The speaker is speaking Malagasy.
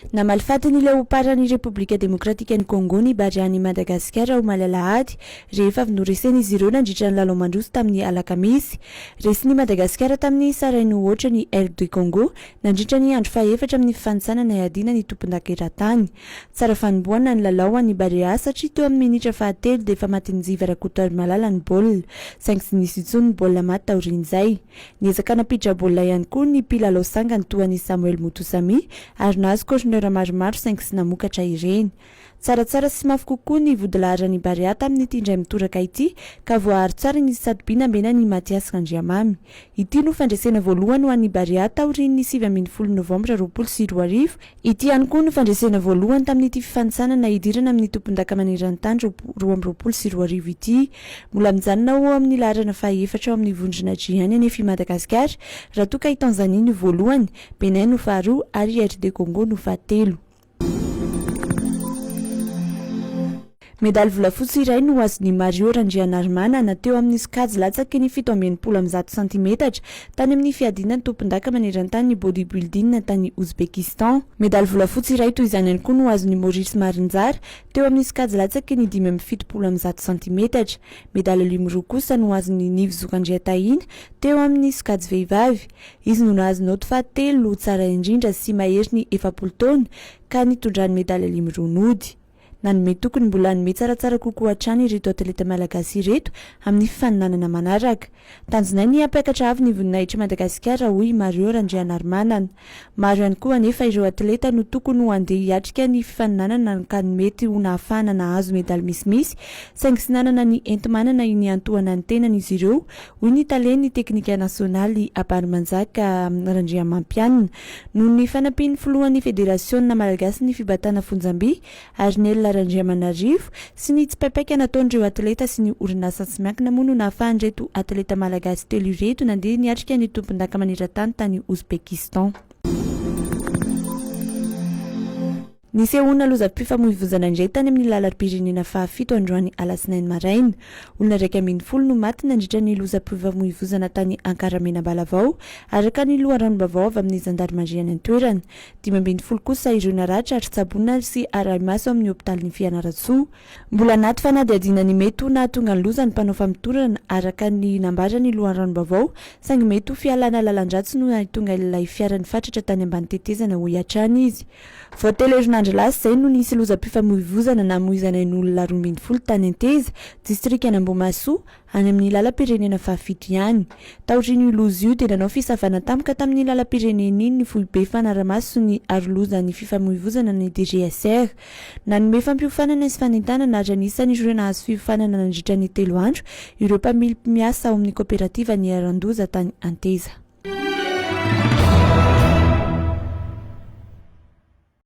Namaly faty ny leoparan'ny Repoblika Demokratikan'i Congo ny Barean'i Madagasikara omaly alahady, rehefa avy noresen'izy ireo nandritra ny lalao mandroso tamin'ny alakamisy. Resin'i Madagasikara tamin'ny isa iray noho aotra ny RD Congo nandritra ny andro fahefatra amin'ny fifanintsanana hiadiana ny tompondaka eran-tany. Tsara fanombohana ny lalao ho an'ny Barea satria teo amin'ny minitra fahatelo dia efa matin'i Njiva Rakotoarimalala ny baolina, saingy tsy nisy intsony ny baolina maty taorian'izay. Niezaka nampiditra baolina ihany koa ny mpilalao sangany toa an'i Samuel Moutoussamy ary nahazo corner maromaro saingy tsy namokatra ireny. Tsaratsara sy mafy kokoa ny vodilaharan'i Barea tamin'ity indray mitoraka ity ka voaaro tsara ny satroby nambenan'i Mathias Randriamamy. Ity no fandresena voalohany ho an'ny Barea taorian'ny 19 novambra 2020 Ity ihany koa no fandresena voalohany tamin'ity fifanintsanana hidirana amin'ny tompondaka maneran-tany 2022 ity. Mbola mijanona ho ao amin'ny laharana fahaefatra ao amin'ny vondrona G ihany anefa i Madagasikara raha toa ka i Tanzanie no voalohany, Bénin no faharoa ary i RD Congo no fahatelo. Medaly volafotsy iray no azon'i Mario Randrianarimanana teo amin'ny sokajy latsaky ny 167 santimetatra tany amin'ny fiadiana ny tompondaka maneran-tany ny bodybuilding tany Ouzbékistan. Medaly volafotsy iray toy izany ihany koa no azon'i Maurice Marinjara teo amin'ny sokajy latsaky ny 175 santimetatra. Medaly alimo roa kosa no azon'i Nivo Zokandriatahina teo amin'ny sokajy vehivavy. Izy no nahazo naoty fahatelo tsara indrindra sy mahery ny 40 taona ka nitondrany medaly alimo roa nody. Nanome toky ny mbola hanome tsaratsara kokoa hatrany ireto atleta malagasy ireto amin'ny fifaninanana manaraka. Tanjonay ny hampiakatra avo ny voninahitr'i Madagasikara, hoy i Mario Randrianarimanana. Maro ihany koa anefa ireo atleta no tokony ho handeha hiatrika ny fifaninanana ka ny mety ho nahafahana nahazo medaly misimisy saingy tsy nanana ny enti-manana niantohana ny tenany izy ireo, hoy ny talen'ny teknika nasionaly Abarimanjaka Randriamampianina. Noho ny fanampian'ny filohan'ny Federasiona malagasin'ny fibatana fonjamby, Arnel Randriamanarivo, sy ny tsipaipaika nataon'ireo atleta sy ny orinasa tsy miankina moa no nahafahan'ireto atleta malagasy telo ireto nandeha niatrika ny tompondaka maneran-tany tany Ouzbékistan. Nisehoana lozam-pifamoivoizana indray tany amin'ny lalam-pirenena fahafito androany alatsinainy maraina. Olona 11 no maty nandritra ny lozam-pifamoivoizana tany Ankaramena Ambalavao, araka ny loharanom-baovao avy amin'ny zandarimaria any an-toerana. 15 kosa ireo naratra ary tsaboina sy arahi-maso amin'ny hopitalin'i Fianarantsoa. Mbola anaty fanadihadiana ny mety ho nahatonga ny loza ny mpanao famotorana, araka ny nambaran'ny loharanom-baovao, saingy mety ho fialana lalan-dratsy no nahatonga ilay fiara nifatratra tany ambany tetezana, hoy hatrany izy. Vao telo herinandro lasa izay no nisy lozam-pifamoivoizana namoizana ain'olona 12 tany Anteza, distrikan'Ambohimahasoa, any amin'ny lalam-pirenena fahafito ihany. Taorian'io loza io dia nanao fisavana tampoka tamin'ny lalam-pirenena iny ny foibe fanaramaso ny arolozan'ny fifamoivoizana ny DGSR. Nanome fampiofanana sy fanentanana ary anisan'ireo nahazo fiofanana nandritra ny telo andro ireo mpamily miasa ao amin'ny kaoperativa niharan-doza tany Anteza.